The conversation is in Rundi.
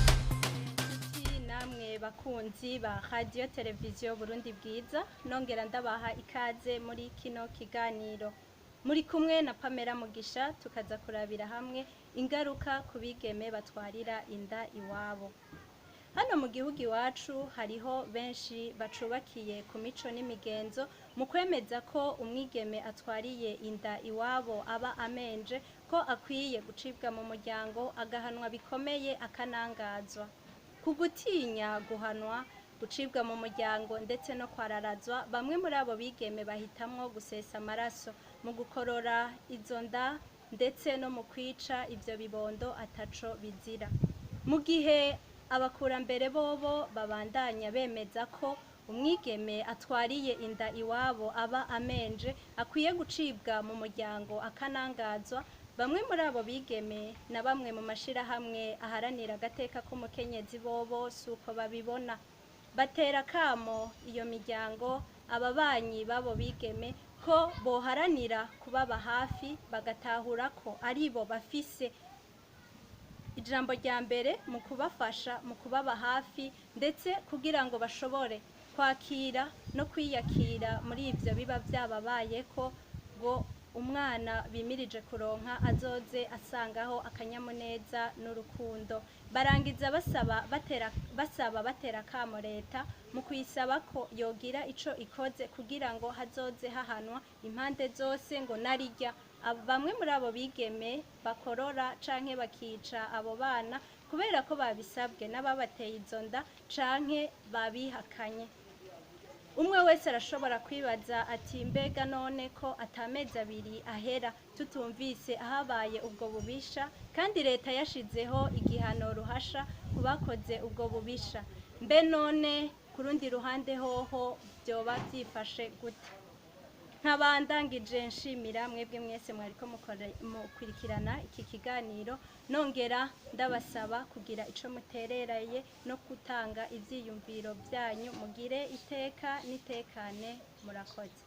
Inshuti namwe bakunzi ba Radio Televiziyo Burundi Bwiza, nongera ndabaha ikaze muri kino kiganiro. Muri kumwe na Pamela Mugisha, tukaza kurabira hamwe ingaruka ku bigeme batwarira inda iwabo. Hano mu gihugu iwacu hariho benshi bacubakiye ku mico n'imigenzo mu kwemeza ko umwigeme atwariye inda iwabo aba amenje, ko akwiye gucibwa mu muryango, agahanwa bikomeye, akanangazwa. Ku gutinya guhanwa, gucibwa mu muryango ndetse no kwararazwa, bamwe muri abo bigeme bahitamwo gusesa amaraso mu gukorora izo nda ndetse no mu kwica ivyo bibondo ataco bizira. Mu gihe abakurambere bobo babandanya bemeza ko umwigeme atwariye inda iwabo aba amenje, akwiye gucibwa mu muryango, akanangazwa, bamwe muri abo bigeme na bamwe mu mashirahamwe aharanira agateka k'umukenyezi bobo si uko babibona. Batera akamo iyo miryango, ababanyi b'abo bigeme, ko boharanira kubaba hafi, bagatahura ko aribo bafise ijambo rya mbere mu kubafasha, mu kubaba hafi, ndetse kugira ngo bashobore kwakira no kwiyakira muri ivyo biba vyababayeko, ngo umwana bimirije kuronka azoze asangaho akanyamuneza n'urukundo. Barangiza basaba, batera, basaba, batera akamo leta mu kuyisaba ko yogira ico ikoze kugira ngo hazoze hahanwa impande zose, ngo narirya bamwe muri abo bigeme bakorora canke bakica abo bana kubera ko babisabwe n'ababateye izo nda canke babihakanye. Umwe wese arashobora kwibaza ati: "Mbega none ko atamezi 2 ahera tutumvise ahabaye ubwo bubisha, kandi leta yashizeho igihano ruhasha ku bakoze ubwo bubisha, mbe none ku rundi ruhande hoho byoba byifashe gute?" Nkaba ndangije nshimira mwebwe mwese mwariko mukurikirana iki kiganiro, nongera ndabasaba kugira ico muterereye no gutanga ivyiyumviro byanyu. Mugire iteka n'itekane, murakoze.